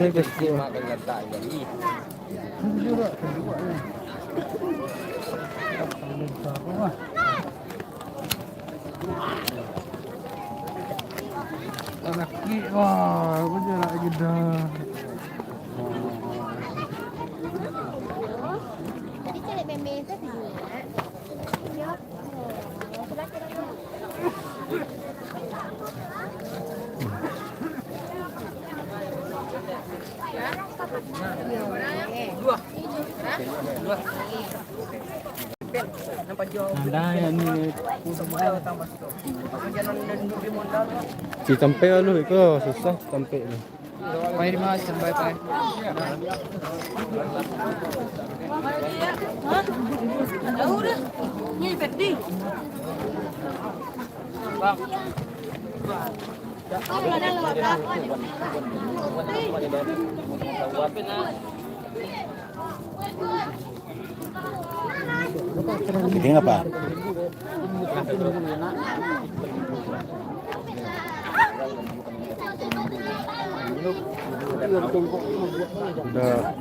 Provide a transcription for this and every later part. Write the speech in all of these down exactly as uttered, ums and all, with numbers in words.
Ini besi makan letak jadi. Laki, wah, aku jarak gede. Tadi cari meme tu. Ada yang ni. Si sampai lalu iko susah sampai tu. Pai di mas, pai, pai. Hah? Jauh dah. Ni pedih. Bang. Jadi ngapa? Udah.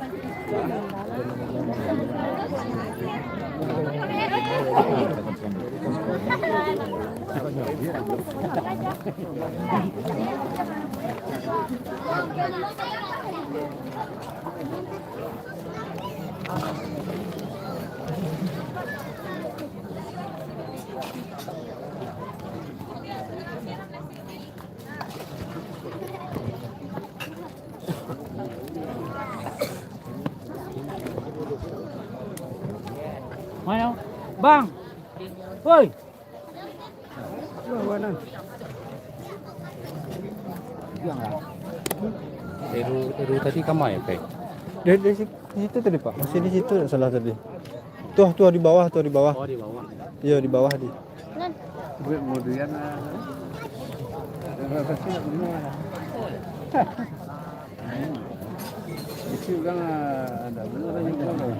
Mana? Bang. Woi. Eru, eru tadi kamai, Pak? Di, di si-, situ tadi, Pak. Masih di situ, ndak salah tadi. Tuh, tuh, di bawah, tuh, di bawah. Oh, di bawah. Iya, di bawah, di. Duit mau duian, ah. Isi urang, ah, ada benar aja urang.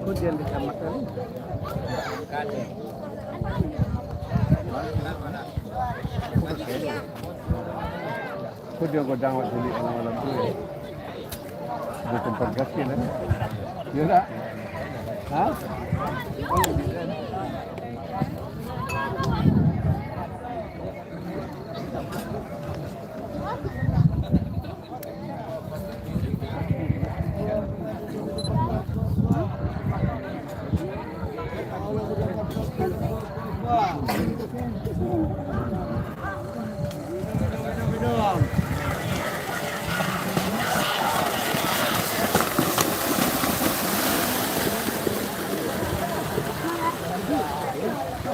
Hujan di kecamatan. Kok dia godang awak culi malam-malam tu, ya? Di tempat gasnya, kan? Ya tak? Ha?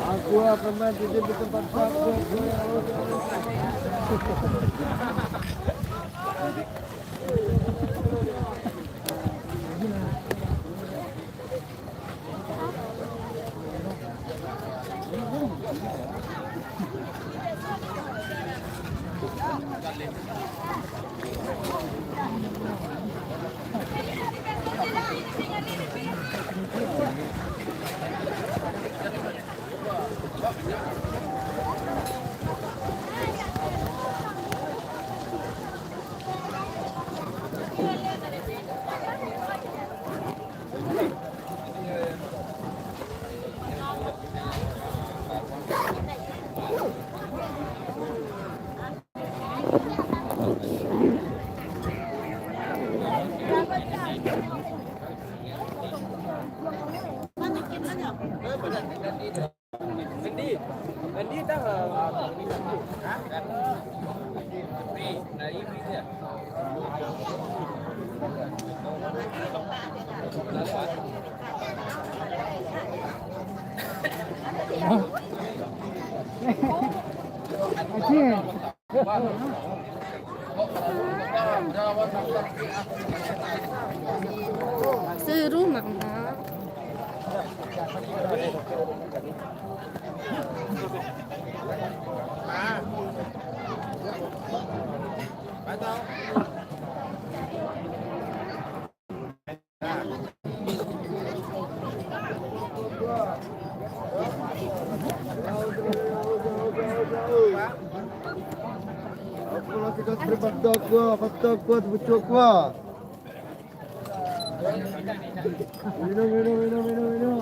Aku akan mandi di tempat aku. Seru, Mama. Minum, minum, minum, minum, minum.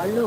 Ayo.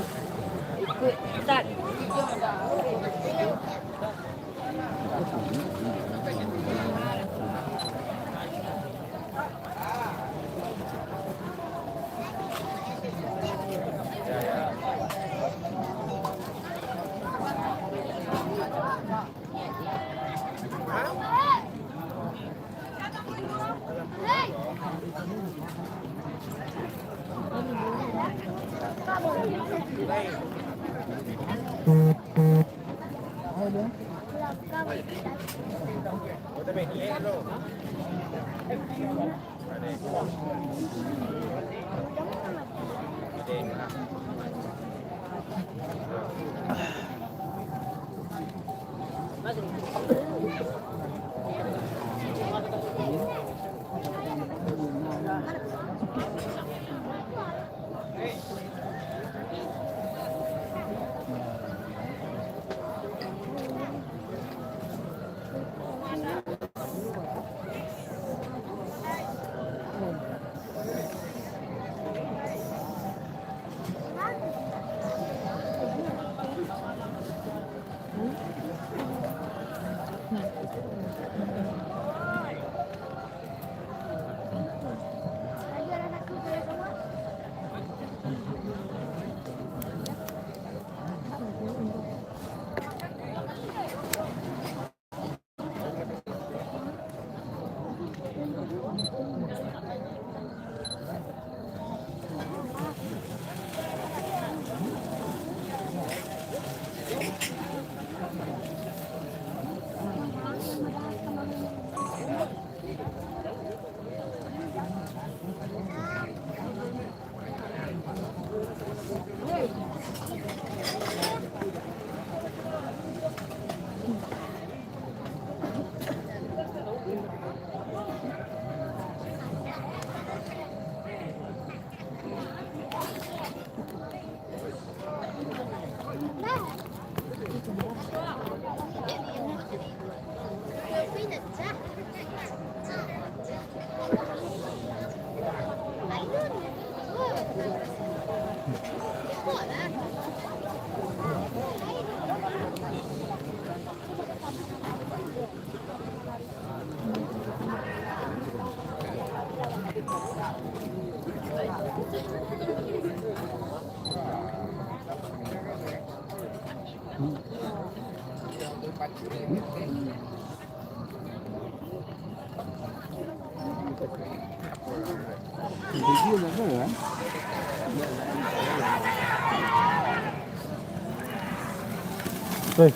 Hei.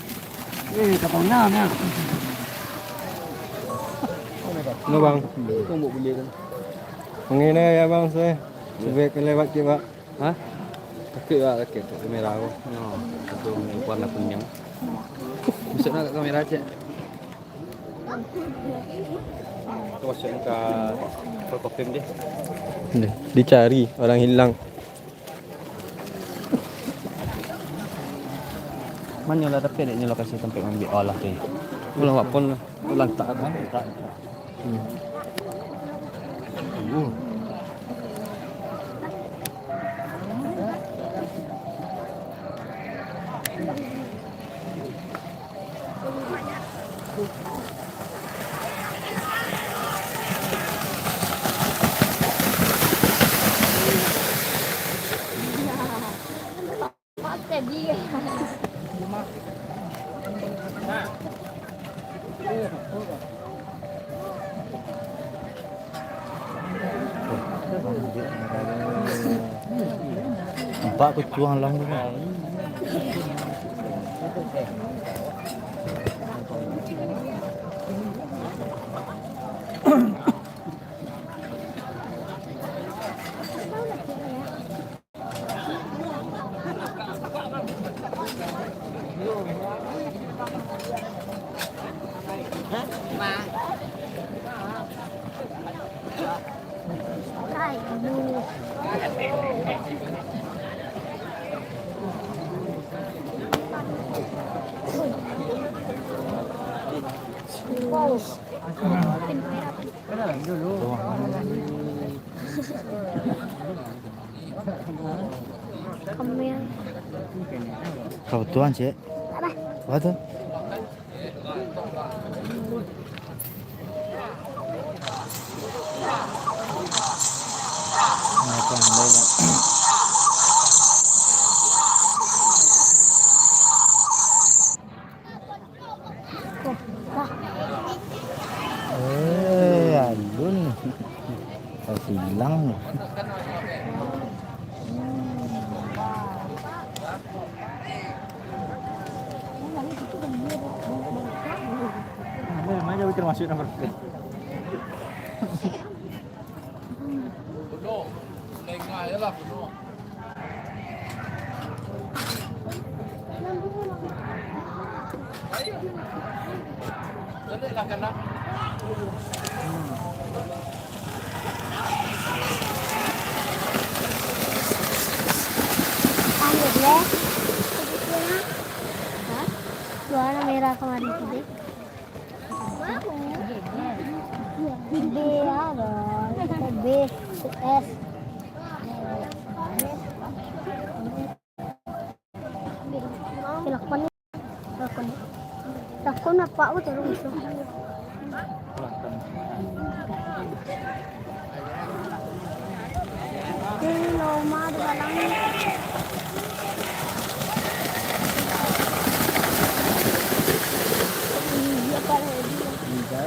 Eh, katanya, nah. No, Bang. Kau buat beli kan? Mangena ya, Bang, saya. Iya. Cuba ke lewat, Bang. Ha? Sakik lah, sakik tu kamera aku. No, itu warna kuning. Masuk nak kamera cek. Aku masuk ka Forkopim deh. Deh, dicari orang hilang. Mano lah tapi adaknyo lokasi tampek maambiak olah tu. Pulang wak pun lah. Lantak kan? Hmm. Nampak kucuang lang tu, kan? Kau tuan, cek. Apa? Apa tu? Makan dulu. Eh, alun. Kasi hilang. Mana, mana dia termasuk nomor. Penuh. Lengah je lah penuh. Ayo. Caliak lah kanak. Ambil deh. Hah? Warna merah kemarin tu deh. B, apa? B, S. Lakon ni. Lakon ni. Lakon apa aku terus. Ini loma di dalam. Iya, Pak. Iya.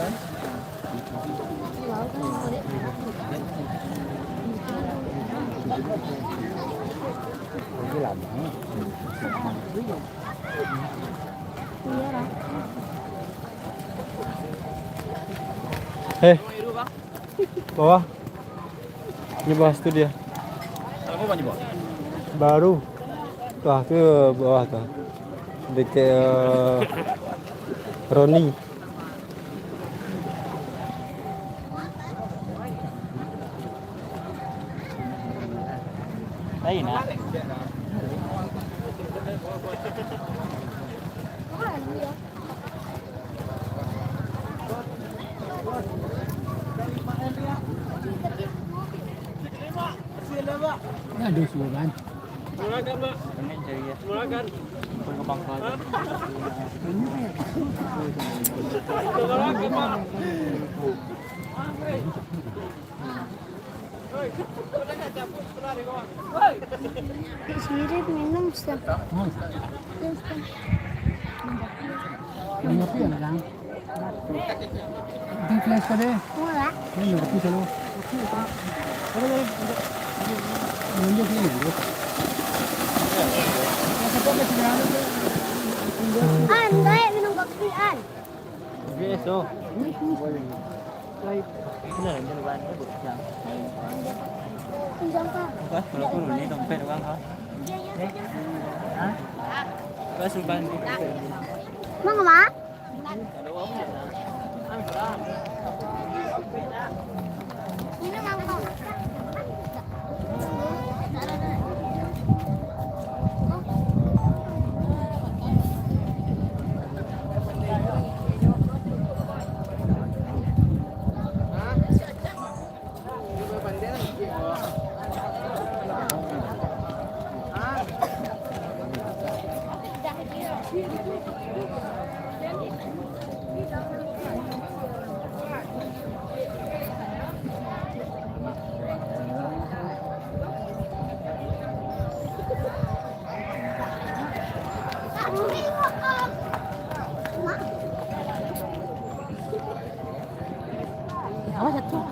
Eh, bawah. Di bawah situ dia. Baru. Wah, tu bawah tu. Dekat, eh, Roni. Lain, ah. Aduh, sudah. Mulakan, Mak. Mulakan. Mulakan. Sirip minum, Ustaz. Minum kopi ya, Bang? Kopi flash tadi. Murah. Minum kopi selalu. Minum kopi sini, bro. An, baik minum kopi, An. Biaso. Pinjam, Kak. Bukan, kalau aku ni dompet orang, ha? Ha? Kau suka ni dompet. Mau kemana? Awas jatuah.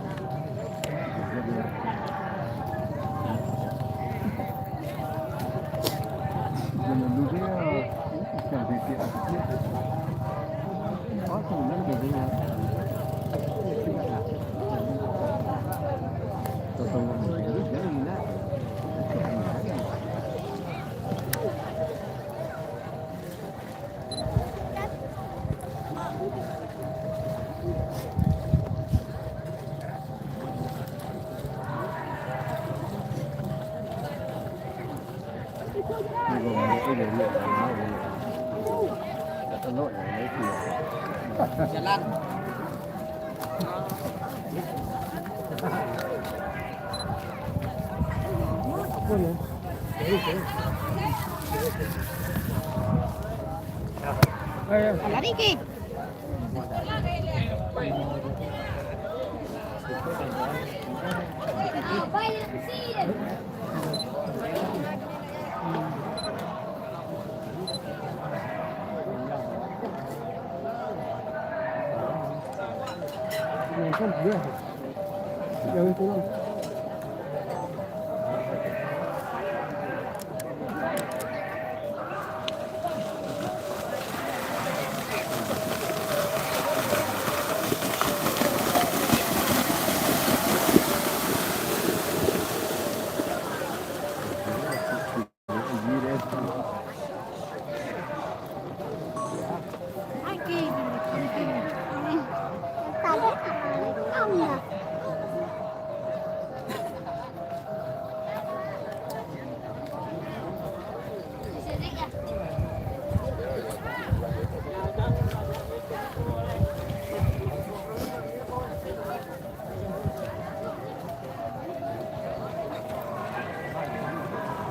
Jalan. Lari ke?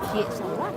Cik salah.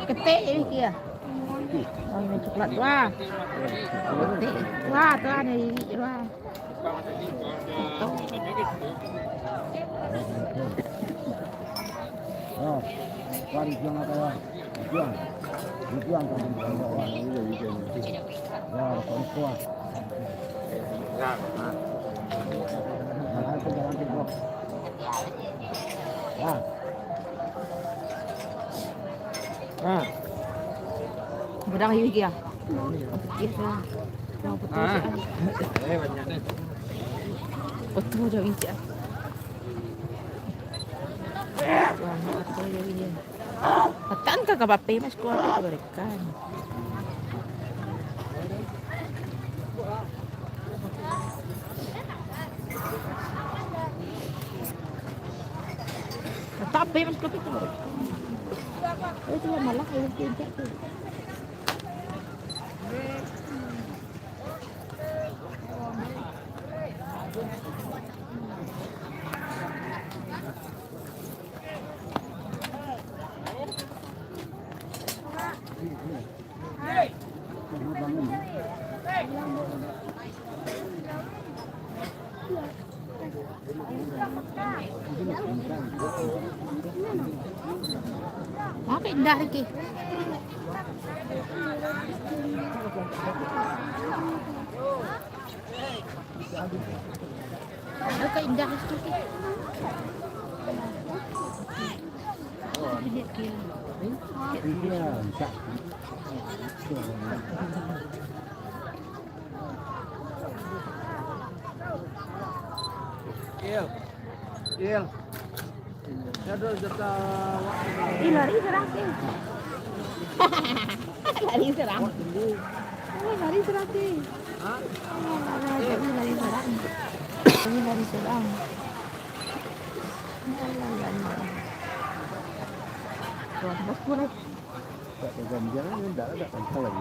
Ketek je mikir. Oh, coklat tu ah. Ketek. Wah, tu ah, dari tu ah. Budang ayu igi ah. Putih tu. Yang putih Ah. tu. Eh, banyak ni. Putih macam inci ah. Banyak apa dia ni. Katan ka kabape mas kuah tu berikan. Tapi mas kopi tu. Itu lah malah yang pintar tu. Makai indah lagi. Makai indah lagi. Iya. Iya. Ih, lari surang, Pi. Lari surang. Ih, lari surang, Pi. Hah? Ih, lari surang. Ih, lari surang. Tak ada ganjang, tak ada pangkal lagi.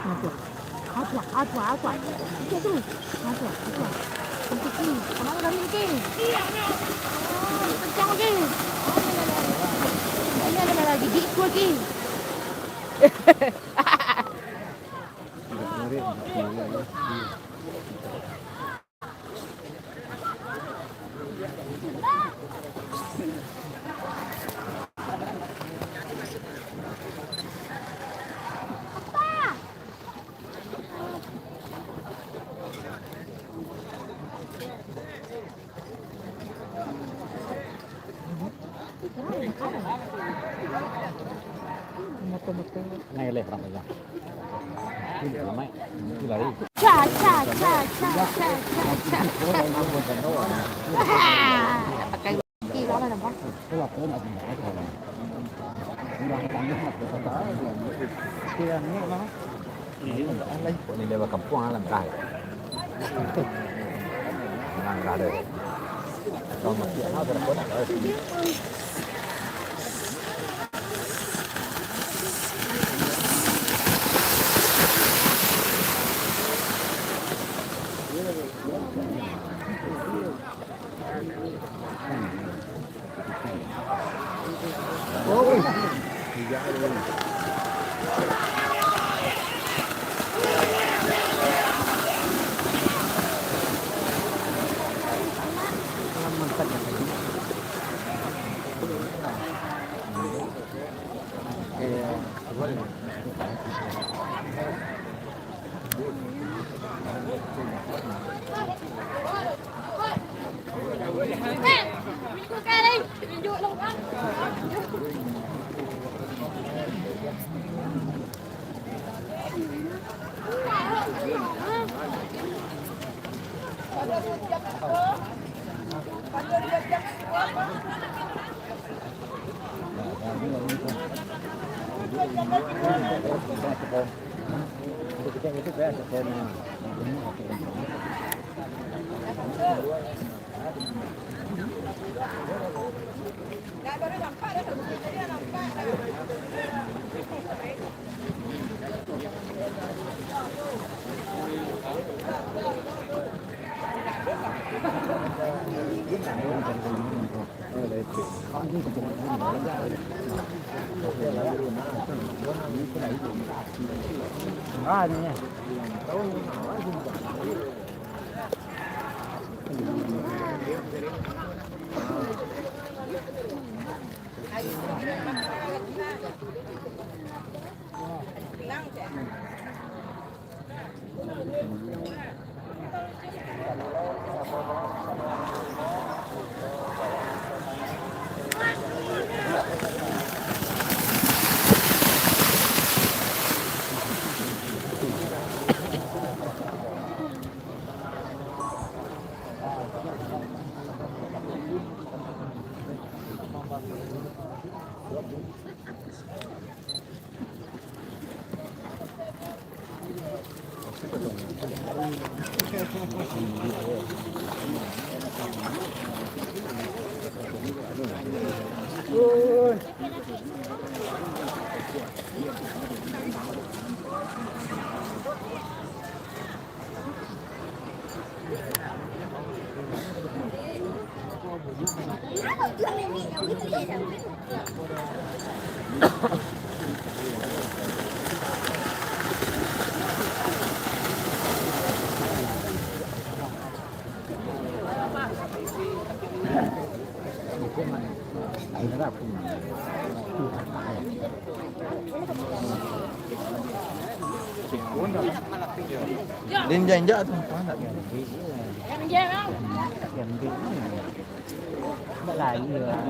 Apa? Apa? Apa? Apa? Itu tu. Apa? Apa? Itu tu. Kenapa dari ni? Oh, kencang lagi. Oh, ya, ya, ya. Ini ada lagi. Di itu lagi. Nah, ya, leh, orang pegang. Ini ramai. Ini lari. Cha, cha, cha, cha, cha, cha, cha. Pakai kaki lah, nampak? Ini dia bakampuang lah, entah. Memang dah ada. Kalau masih ada, berapa nak tahu. Dia injak-injak tu, nampak tak? Yang dia, bang. Yang dia ni. Tak lari lah.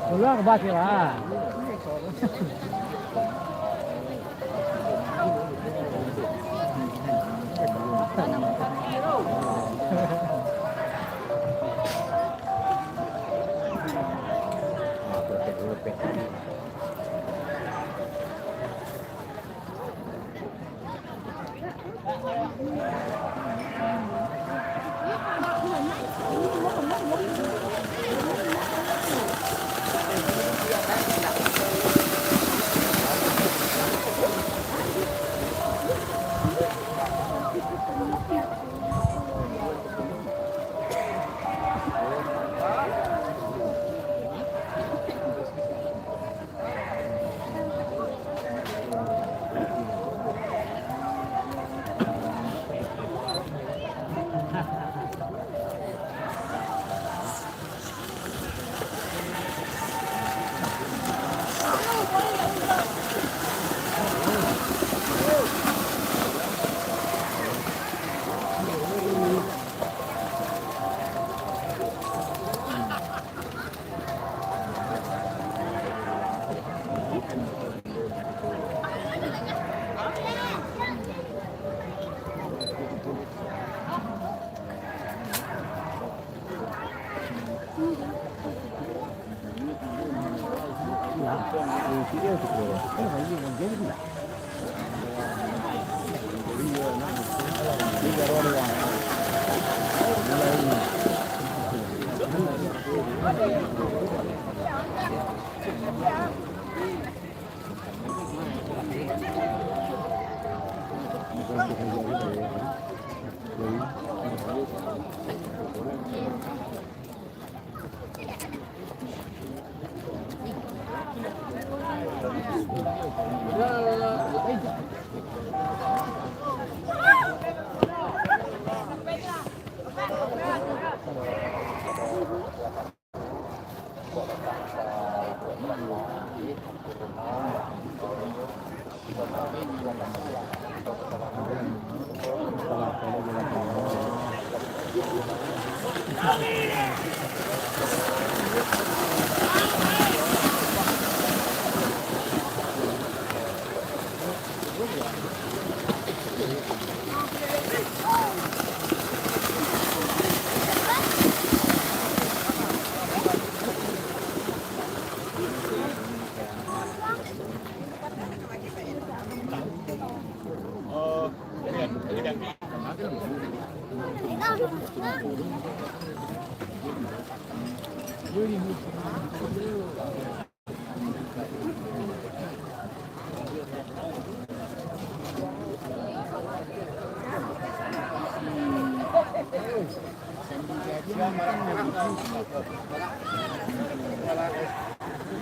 Keluar ka basi lah.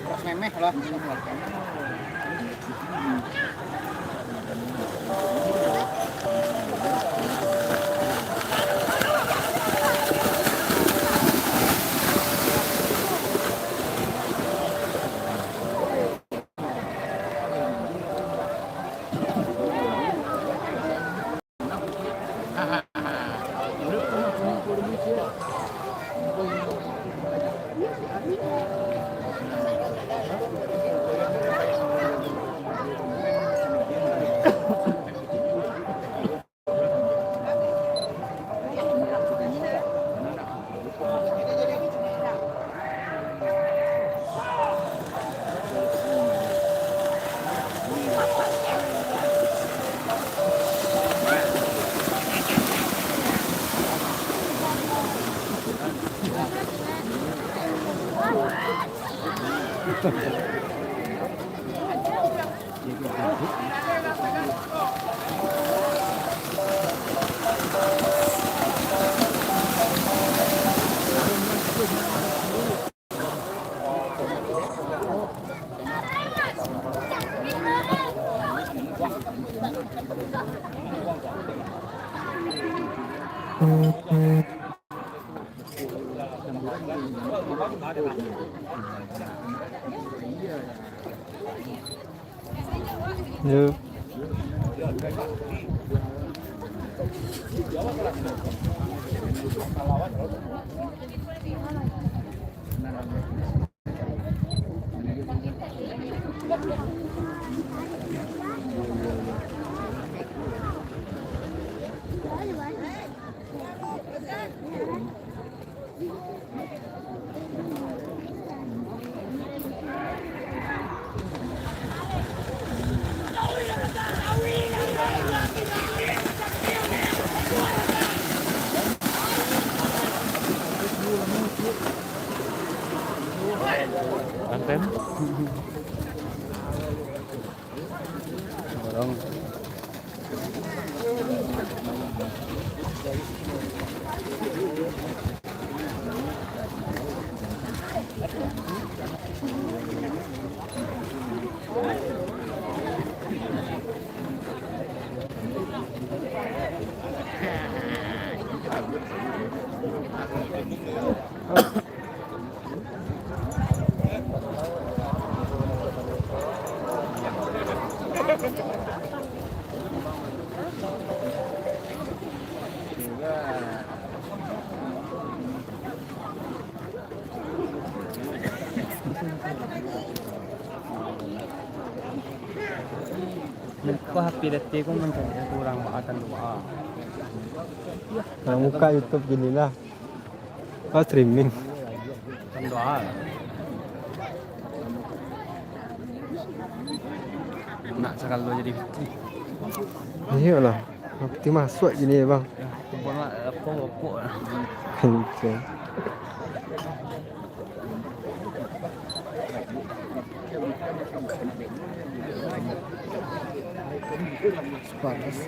Terus memeh lah. Yo. Konten. Barang. Muko H P dati ko mancari satu urang baa tantu baa. Kalau buka YouTube gini lah. Oh, streaming. Tantu baa. Nak sakalo jadi Fitri. Iyolah. Fitri masuak gini, Bang. Kumpul mak, lapau, lapau. Kencang. Panas.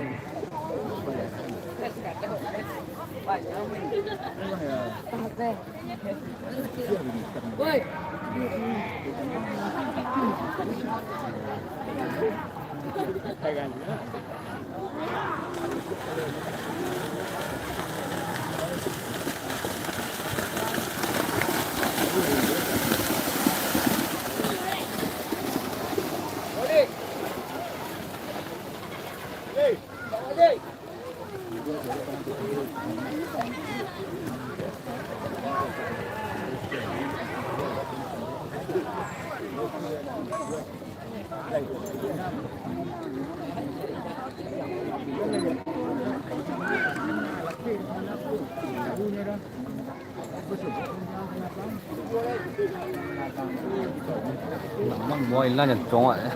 Aman, boy lah, nyantong, eh.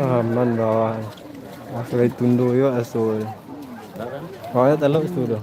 Aman, boy. Asal ditundo yo, asal. Awak talok situ tu.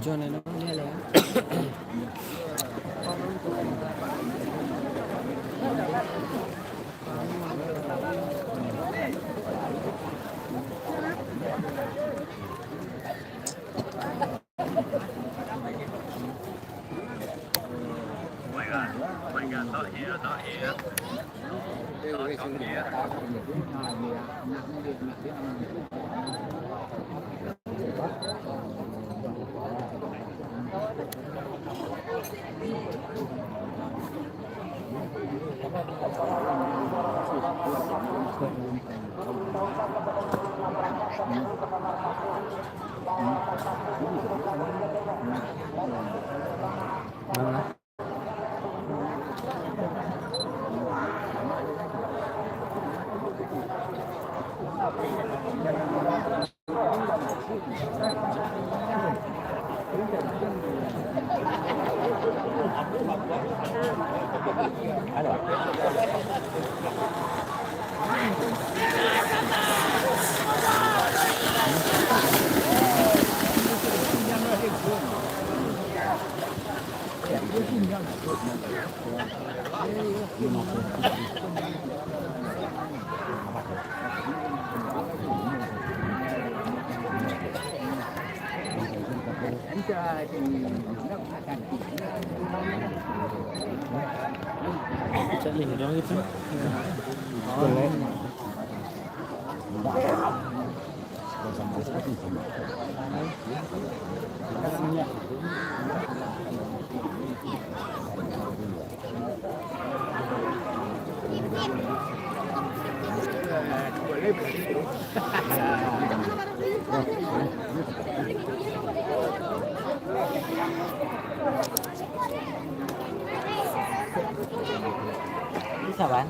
Cak Ling doang gitu. Bisa, Ban?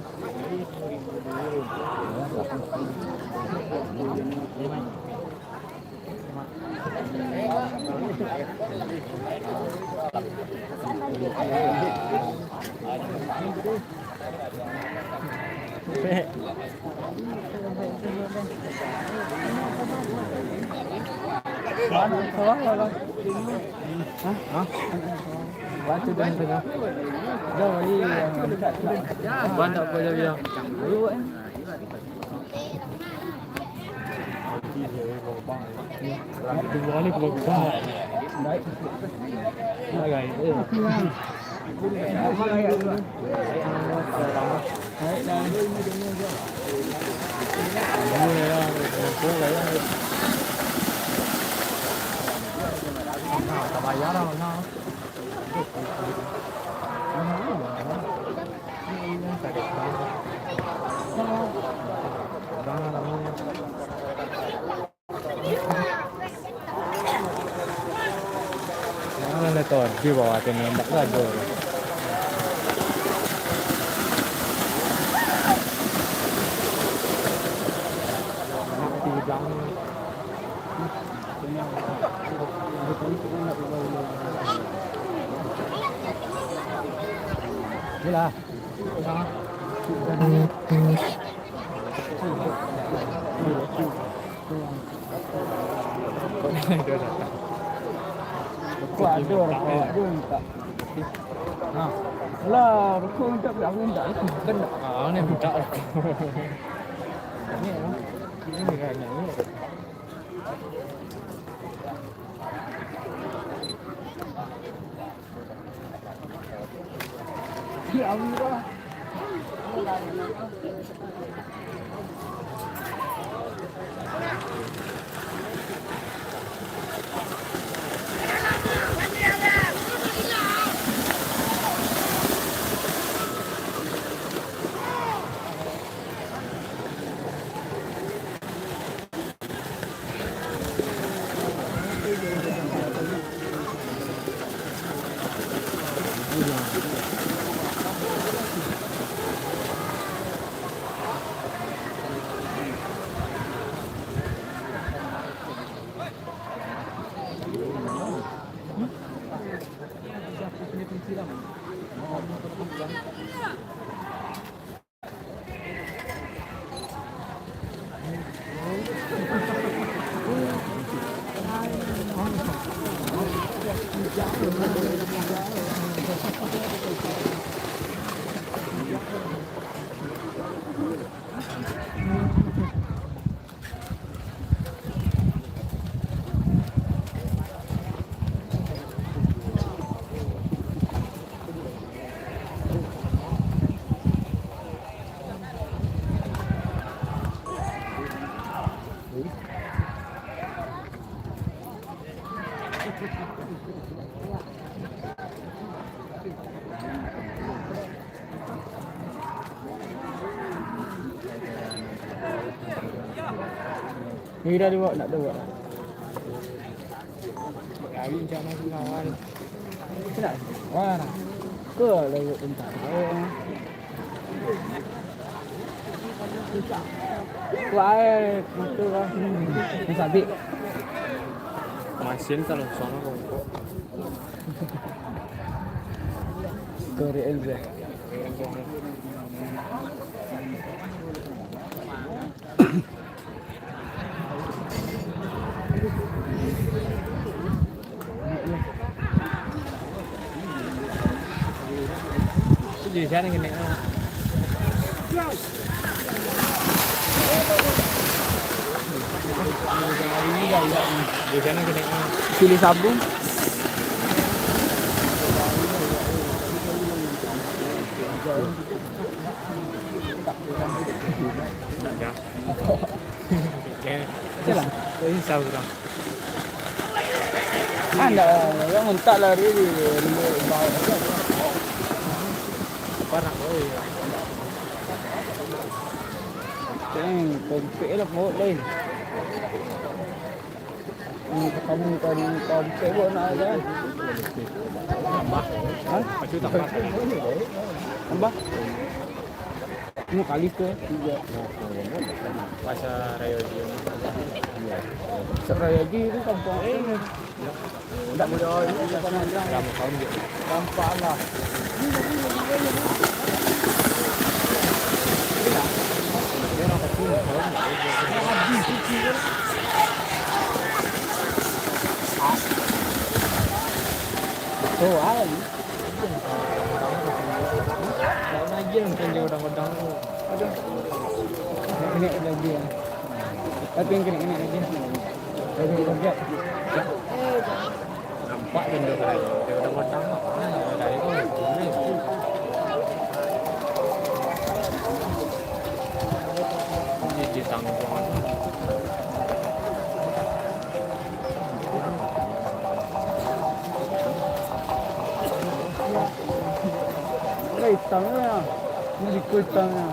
Banyak kau jauh. Jangan ada todi bawa tu, ndak gaduh. Yelah. Rokok ado, rokok ado minta. Nah, lah, rokok minta, aku minta, aku makan dak? Ah, ni minta rokok. Ni, ah. Ni kan, ni. Ni dah dibawa, nak dibawa. Kawin sama si kawan. Nak, wah, ke lewat tentara. Wah, eh, betul lah. Ni sabik. Masin kalau sono kongkok. Korek je. Jadi siapa yang kena? Jadi siapa yang kena? Pilih sabun. Nak, ya. Oke lah. Jadi, sabar. Ah, ndak, ndak mentak lari di, di bawah. Parah, oi. Keng, kompek lah, pokok lain. Hmm, kamu, kamu, kamu, cek buat nak aja. Tambah. Hah? Maju tambah. Tambah? Ini kali ke tiga. Pasar Raya Haji. Pasar Raya Haji itu kampung apa? Ndak mudah, ini kampung Alang. Kampung Alang. Oh, awan. Lagi yang kerja udang-udang tu. Aduh. Ini lagi yang. Tapi yang kena, kena lagi. Lagi, lagi. Nampak kan dia kerja. Dia udang-udang. Ah, dari tu. Ini di tangkuan. Ada hitamnya. Ini di hitamnya.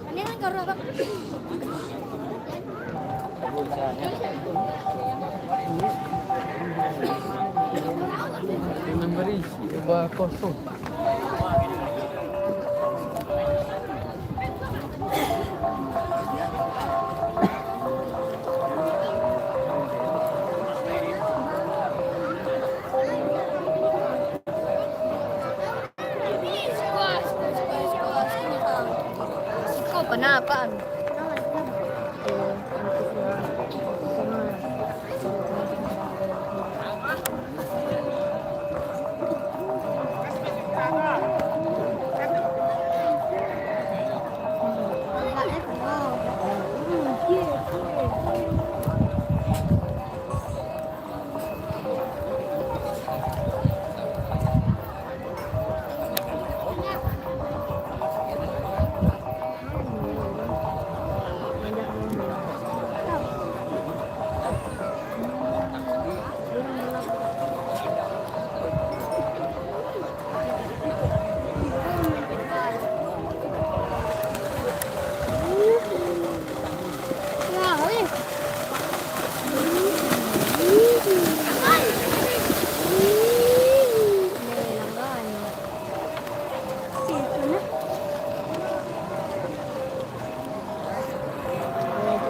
Ini kan karena apa? Yang berisi, bah, kosong. Kau pernah apaan?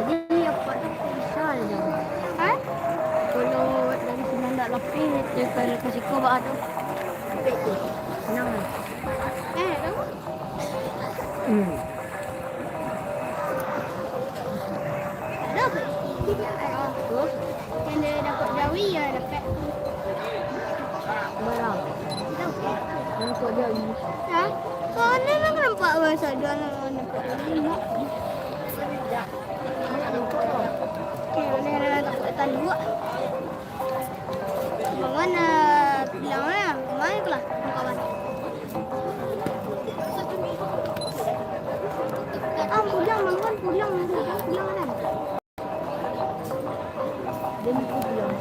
Jadi, apa tu? Bisa aja. Hah? Kalau dari sini ndak lapih, dia kalau ke siko, bak tu. Senang lah. Eh, tahu? Hmm. Ada apa? Apa? Yang dia dapat jawi, ya dapat. Barang. Tahu? Yang dapat jawi. Ha? Kau ni nak nampak bahasa dia nak nampak jawi. Oke, udah, udah, udah, tak, tak, tak, dua. Bangun, ah, bilang mana? Bangun pulang, kawan. Ah, pulang, bangun, pulang, pulang, pulang, mana? Dia mesti pulang.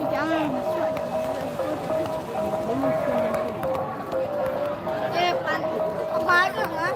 Jangan masuk. Dia mesti masuk. Eh, pan-, apa aja, ha?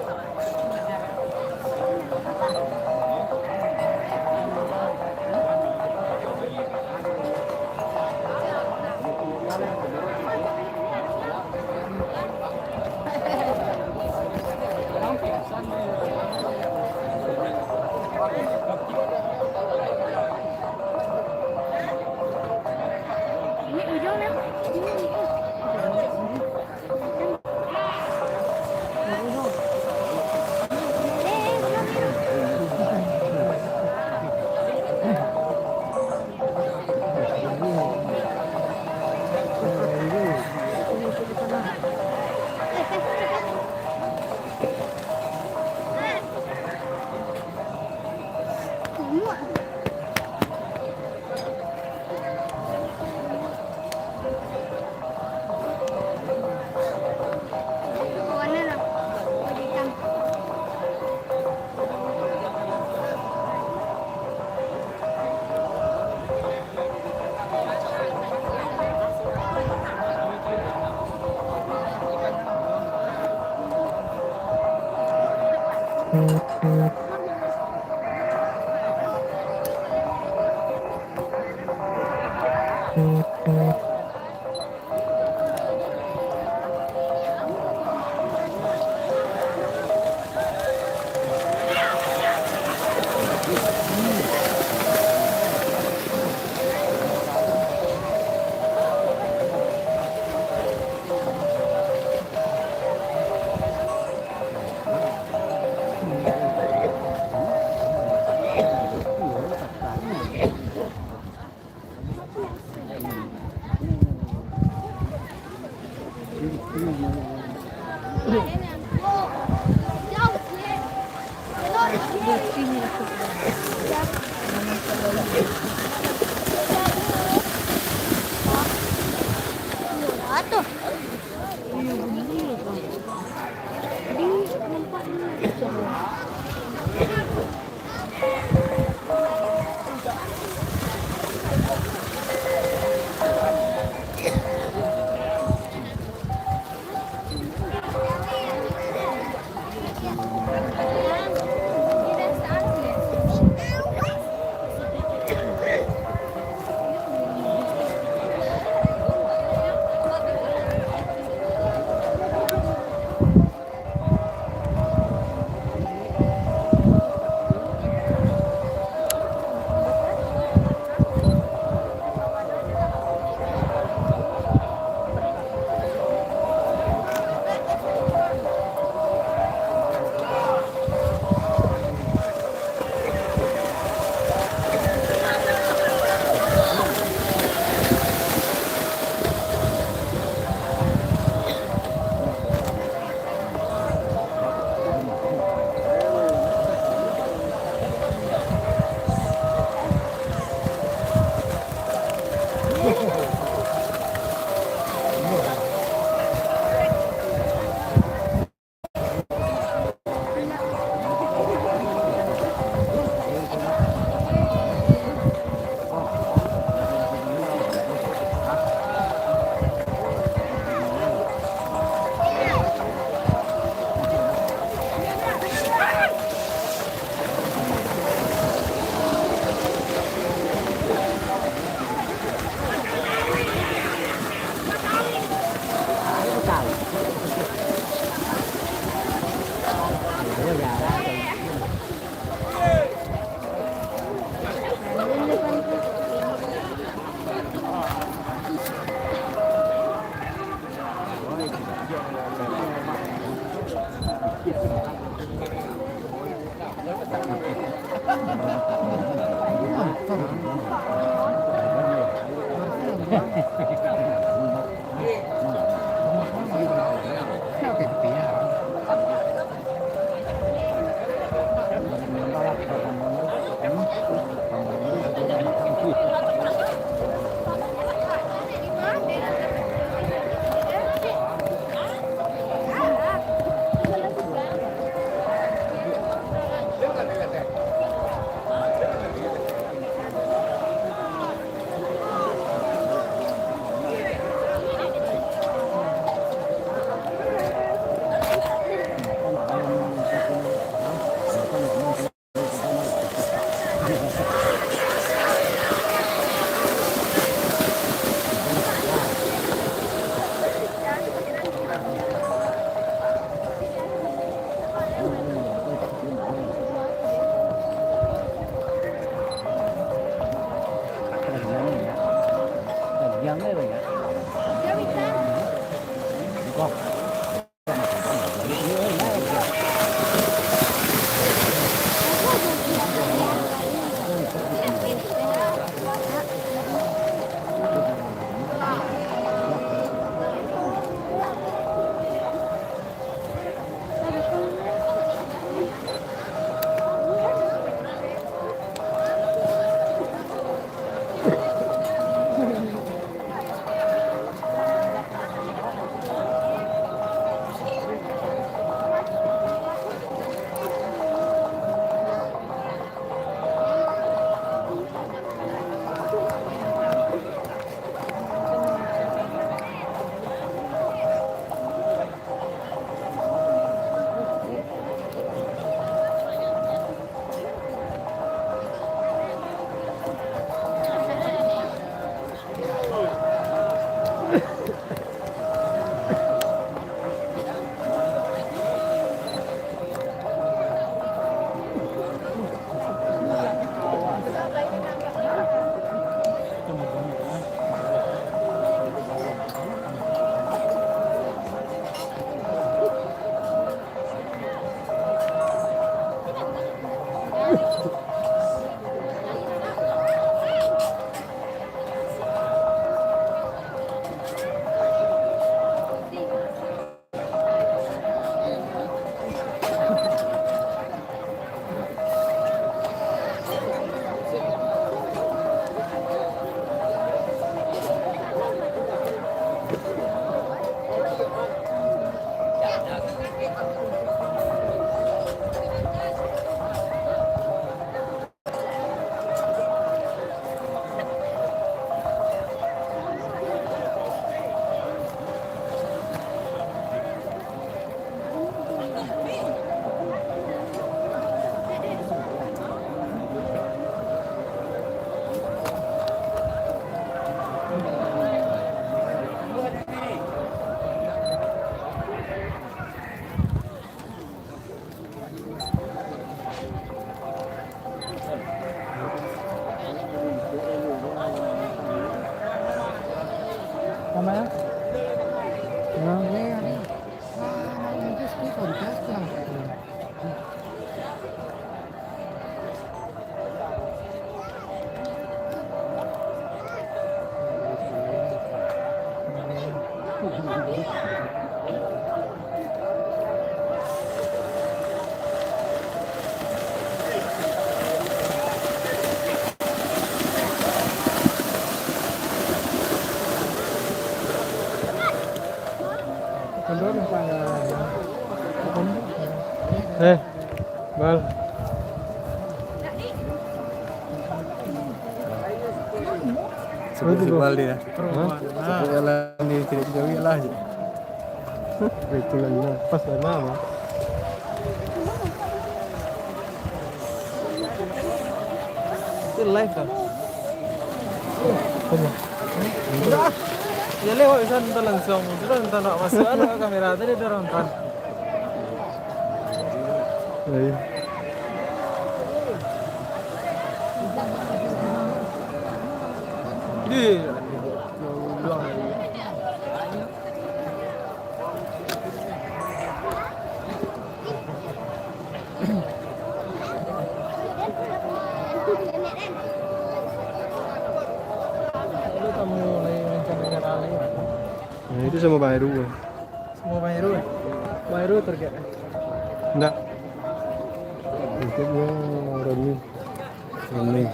Eh, Bal. Sebut-sebut Bal dia. Hah? Sebut Bal ni tidak jauh lah je. Betulan lah. Pas dah nama. Itu live kan? Apa? Udah. Ya lewat bisa nonton langsung. Sudah nonton nak masuk ada kamera tadi ada orang nonton. Iya. Iya. Kalau kamu naik Itu samo Bang Heru. Samo Bang Heru, eh? Bang Heru target, eh? Ndak. Target dia Roni. Roni.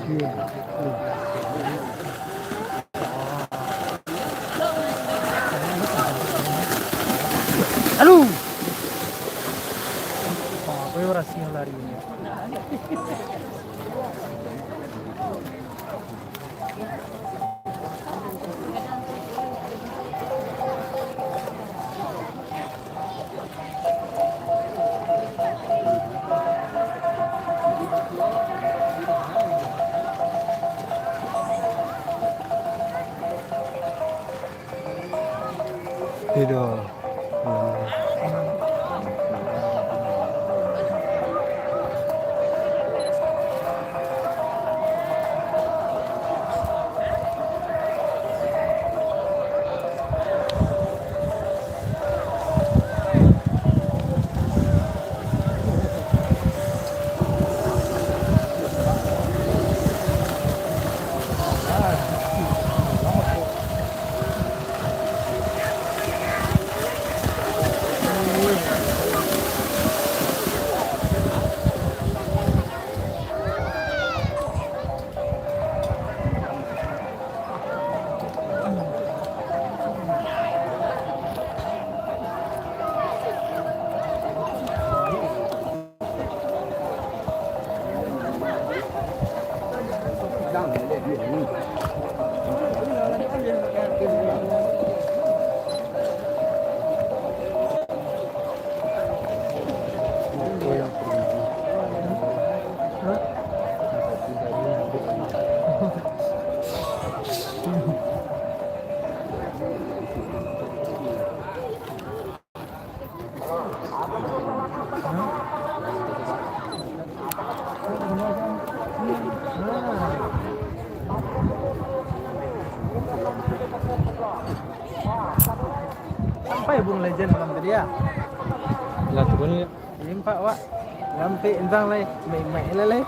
Aduh. Apa yang berhasil lari ini? Tidur. Sampai Bung Legend malam tadi, ya? Lah, turun, ya. Impak, Wak. Rampik entang lai, main-main lah lai.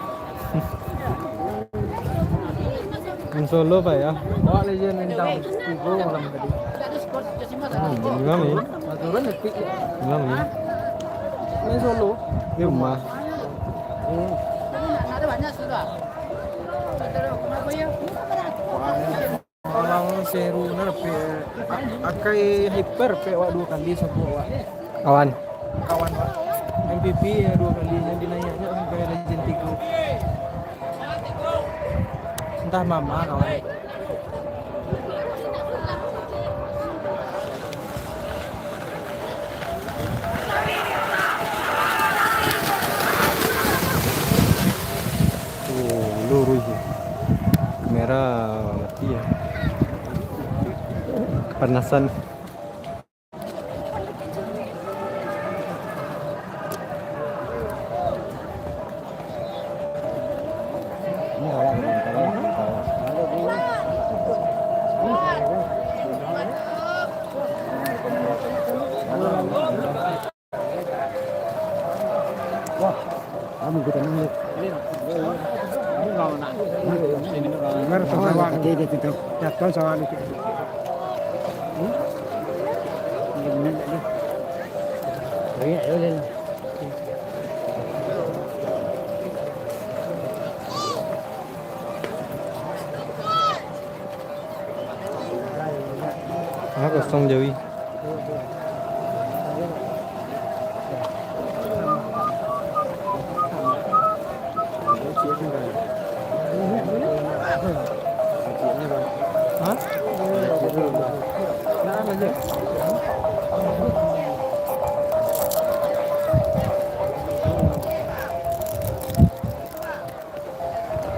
Main solo, Pak, ya? Wak Legend entang tigo malam tadi. Hmm, memang, ya. Nah, turun epic, ya. Memang, ya. Main solo. Di rumah. Hmm. Malam seru na, pe, a-, akai hyper, pe, wak duo kali sabuik, wak. Kawan. Kawan, wak. M V P ya duo kali, nan dinaiaknyo sampai Legend tigo. Entah mama kawan. Oh, lurus je. Kamera mati ya. Kepanasan. Wah, kami kita nangis. Dengar sawah ni, kata dia tu, jatuah sawah ni. Hmm? Ini benar tak dia? Banyak ya, Lil. Ah, kosong Jawi. Hah?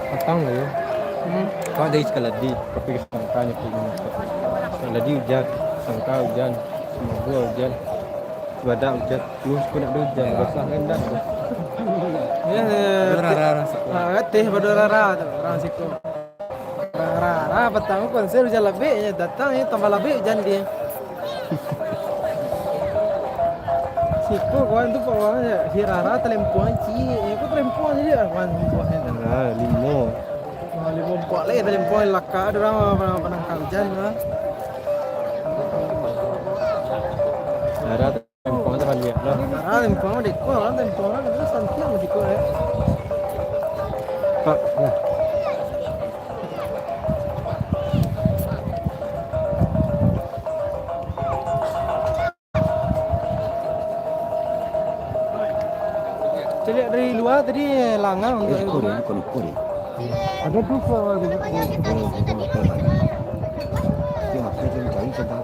Patang lah yo. Hmm. Kau dari Sukaladi, tapi sangka nyo pergi Sukaladi hujan, sangka hujan, Sumabua hujan, Badak hujan, lu pun nak hujan, basah rendah. Ya, rara, rara, ah, teh pada rara tu, orang siku. Rara, rara, patang konser hujan labek, ya, datang, ya, tambah labek hujan dia. Siko kawan tu, kawan je. Si Rara talempuang ciek. Ko talempuang ciek lah, kawan, talempuang je tu. Ah, limo. Ah, limo, ampek lai talempuang, laka tu urang panangkak hujan tu lah. Darah tempong tu baliak lah. Ah, tempong dek ko, tempong lah, terus santiang dek ko, ya. Pak, ya. Caliak dari lua tadi langang. Eh, iko dia, bukan iko dia. Ada tu, Pak. Dia apa dia cari, saya tahu.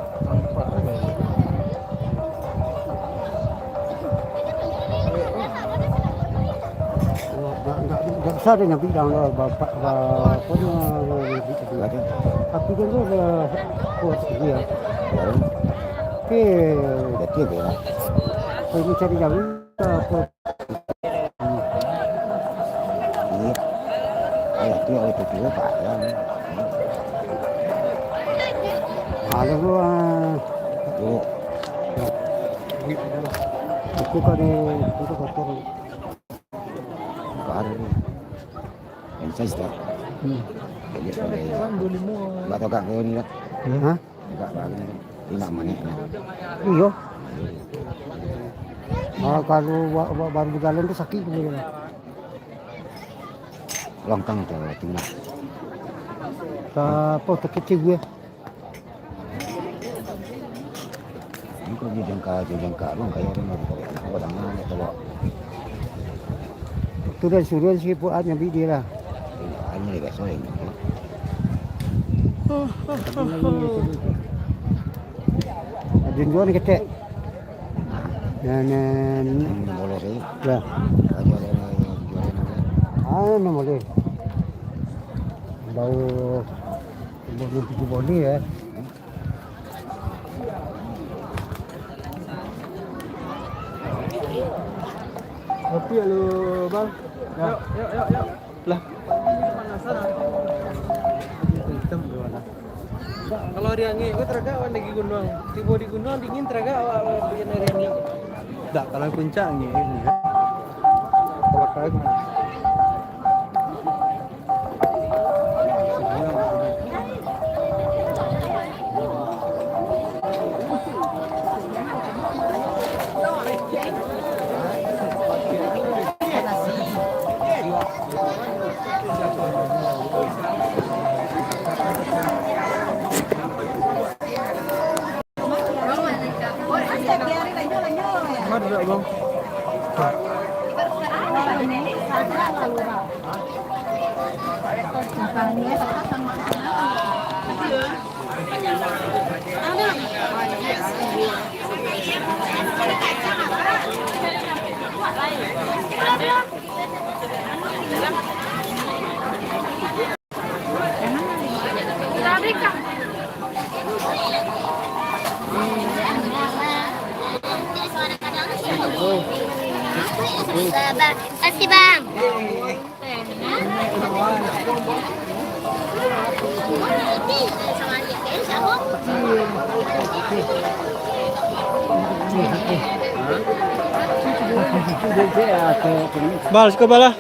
Nggak, nggak, nggak usah dia nyampi dalam, ba-, ba-, ba-, apa dia, nyampi tadi. Ada. Aku kan tu dah kuat dia. Ya. Oke. Berarti dia lah. Saya ni cari jalan, apa? Iya. Iya, tu ada tu, Pak. Ya. Halo, ah. Yo. Aku kan di, itu kotor. Baru ni. Yang saya sudah. Hmm. Jadi, sampai nggak tahu kat kau ni lah. Hah? Agak baru ni. Ini nak maniknya. Iyo. Ah, kalau ba-, ba-, baru berjalan tu sakit tu. Longkang tu, tu lah. Tak apa, terkecil dia. Ini kok dia jangka, dia jangka, bang, kayak orang nak buat, nak buat tangan, nak tolak. Tu dah suruh si Fuad nyambi dia lah. Hanya dia biasa ni. Ada dua ni ketek. Dan, dan, hmm, boleh sih. Ya. Ada, ada, ada, ada, ada. Ah, memang boleh. Bau, bau tujuh boleh ya. Kopi lalu, Bang. Ya. Yuk, yuk, yuk, yuk. Lah. Kalau hari angin, kau teragak awak lagi gunung. Tiba di gunung dingin, teragak awak, awak bikin hari angin. Tak, kalau puncak angin ni. Kalau kau Makasih, Bang. Bal, siko bal lah.